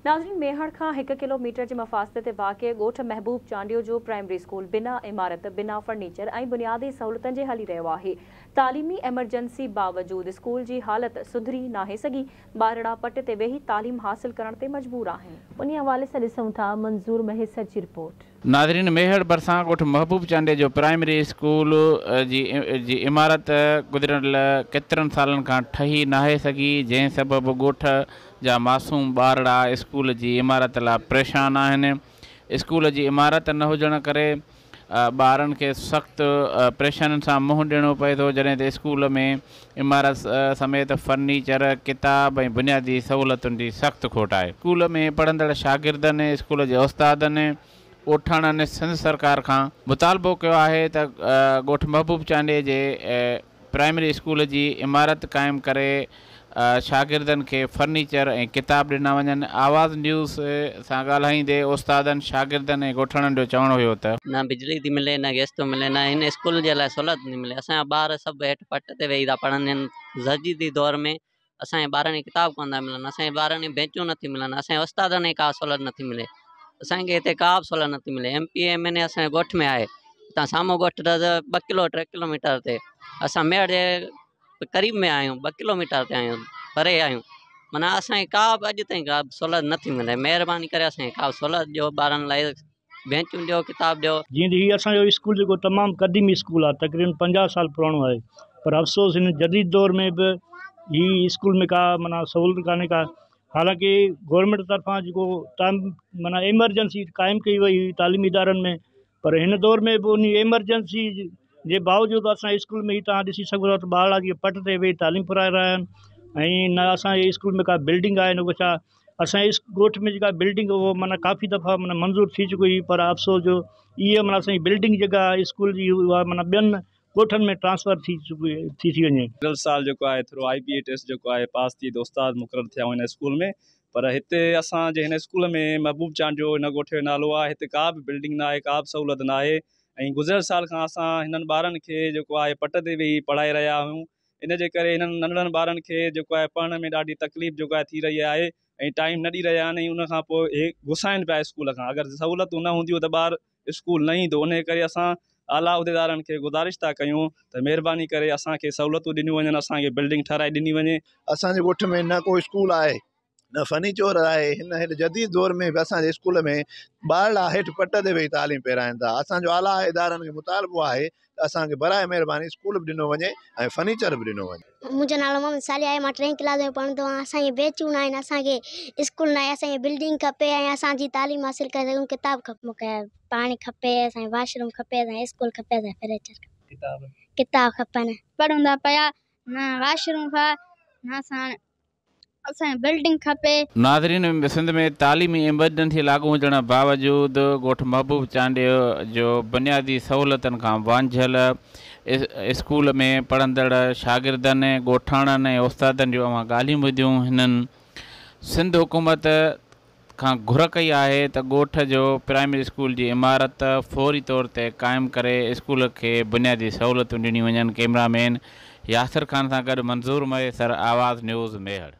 ناظرين ميهڙ کان هڪ ڪلو ميٽر جي مفاصلي تي واقع ڳوٺ محبوب چانڊيو جو پرائمري اسڪول بنا عمارت، بنا فرنيچر ۽ بنيادي سهولتن جي هلي رهيو آهي. تعليمي ايمرجنسي باوجود اسڪول جي حالت سڌري ناهي سگهي، ٻارڙا پٽ تي ويهي تعليم حاصل ڪرڻ تي مجبور آهن. انهي حوالي سان ڏسون ٿا منظور مهيسر جي رپورٽ. ناظرين ميهڙ ڀرسان ڳوٺ محبوب چانڊيي جو پرائمري اسڪول جي جي عمارت گذريل ڪيترن سالن کان ٺهي ناهي سگهي جنهن سبب ڳوٺ جا معصوم ٻارڙا اسڪول جي عمارت لا پريشان آهن اسڪول جي عمارت نه هجڻ ڪري ٻارن کي سخت پريشانين سان منهن ڏيڻو پئي ٿو جڏهن ته اسڪول ۾ عمارت سميت فرنيچر، ڪتاب ۽ بنيادي سهولتن جي سخت کوٽ آهي. اسڪول ۾ پڙهندڙ شاگردن، اسڪول جي استادن، ڳوٺاڻن سنڌ سرڪار کان مطالبو ڪيو آهي ته ڳوٺ محبوب چانڊيي جي پرائمري اسڪول جي عمارت قائم ڪري شاگردن کي فرنيچر ۽ ڪتاب ڏنا وڃن. آواز نيوز سان ڳالهائيندي استادن، شاگردن ۽ ڳوٺاڻن جو چوڻ هيو ته. نه بجلي ٿي ملي نه گئس ٿو ملي نه هن اسڪول جي لاء سهولت ٿي ملي اسان جا ٻار سڀ هيٺ پٽ تي ويهي ٿا پڙهن هن جديدي دور ۾ اسان جي ٻارن کي ڪتاب ڪونه ٿا ملن اسان جي ٻارن کي بينچون نٿيون ملن اسان جي استادن کي ڪا سهولت نٿي ملي اسان کي هتي ڪا به سهولت نٿي ملي M P M N A اسان جي ڳوٺ ۾ آهي هتان سامهون ڳوٺ اٿس ٻه ڪلو ٽي ڪلو ميٽر تي اسان ميهڙ جي قريب ۾ آهيون ٻه ڪلو ميٽر تي آهيون پري آهيون معنيٰ اسان کي ڪا به اڄ تائين ڪا به سهولت نٿي ملي مهرباني ڪري اسان کي ڪا به سهولت ڏيو ٻارن لاء بينچون ڏيو ڪتاب ڏيو. جيئن ته هي اسان جو اسڪول جيڪو تمام قديم اسڪول آهي تقريبن 50 سال پراڻو آهي پر افسوس هن جديد دور ۾ به هي اسڪول ۾ ڪا معنيٰ سهولت ڪانهي ڪا حالانڪه گورنمينٽ طرفان جيڪو ٽائم معنيٰ ايمرجنسي قائم ڪئي وئي هئي تعليمي ادارن ۾ پر هن دور ۾ به انهي ايمرجنسي جي باوجود اسان جي اسڪول ۾ هي توهان ڏسي سگهو ٿا ته ٻارڙا جيئن پٽ تي ويهي تعليم پرائي رهيا آهن ۽ نه اسان جي اسڪول ۾ ڪا بلڊنگ آهي نه ڪو ڇا اسان جي ڳوٺ ۾ جيڪا بلڊنگ اهو معنيٰ ڪافي دفعا معنيٰ منظور ٿي چڪي هئي پر افسوس جو اها معنيٰ اسان جي بلڊنگ جيڪا اسڪول جي اها معنيٰ ٻين ڳوٺن ۾ ٽرانسفر ٿي چڪي ٿي ٿي وڃي. گذريل سال جيڪو آهي through I B A test جيڪو آهي پاس ٿي ته استاد مقرر ٿيا هن اسڪول ۾ پر هتي اسان جي هن اسڪول ۾ محبوب چانڊيو هن ڳوٺ جو نالو آهي هتي ڪا به بلڊنگ نه آهي ڪا به سهولت نه آهي ۽ گذريل سال کان اسان هنن ٻارن کي جيڪو آهي پٽ تي ويهي پڙهائي رهيا آهيون ان جي ڪري هنن ننڍڙن ٻارن کي جيڪو آهي پڙهڻ ۾ ڏاڍي تڪليف جيڪو آهي ٿي رهي آهي ۽ ٽائيم نه ڏئي رهيا آهن ۽ ان کان پوء هي گسائن پيا اسڪول کان اگر سهولتون نه هونديون ته ٻار اسڪول نه ايندو ان جي ڪري اسان اعليٰ عهديدارن کي گذارش ٿا ڪيون ته مهرباني ڪري اسان کي سهولتون ڏنيون وڃن اسان کي بلڊنگ ٺهرائي ڏني وڃي. اسان جي ڳوٺ ۾ نه ڪو اسڪول آهي نه فرنيچر آهي هن هن جديد دور ۾ به اسان جي اسڪول ۾ ٻارڙا هيٺ پٽ تي ويهي تعليم پرائين ٿا اسان جو اعليٰ ادارن کي مطالبو آهي ته اسان کي برائي مهرباني اسڪول به ڏنو وڃي ۽ فرنيچر به ڏنو وڃي. منهنجو نالو محمد صالح آهي مان ٽئين ڪلاس ۾ پڙهندو آهيان اسان کي بينچون ناهن اسان کي اسڪول ناهي اسان کي بلڊنگ کپي ۽ اسان جي تعليم حاصل ڪري سگهون ڪتاب کپي مون کي پاڻي کپي اسان کي واش روم کپي اسان کي اسڪول کپي اسان کي فرنيچر کپي ڪتاب کپن. پڙهون ٿا پيا نه واش روم نه اسان اسان کي بلڊنگ کپي. ناظرين سنڌ ۾ تعليمي ايمرجنسي لاڳو هجڻ باوجود ڳوٺ محبوب چانڊيو جو بنيادي سهولتن کان وانجهيل اسڪول ۾ پڙهندڙ شاگردن، ڳوٺاڻن ۽ استادن جون اوهان ڳالهيون ٻڌيون هنن سنڌ حڪومت کان گهر ڪئي آهي ته ڳوٺ جو پرائمري اسڪول جي عمارت فوري طور تي قائم ڪري اسڪول کي بنيادي سهولتون ڏنيون وڃن ڪئميرا مين ياسر خان سان گڏ منظور مهيسر آواز نيوز ميهڙ.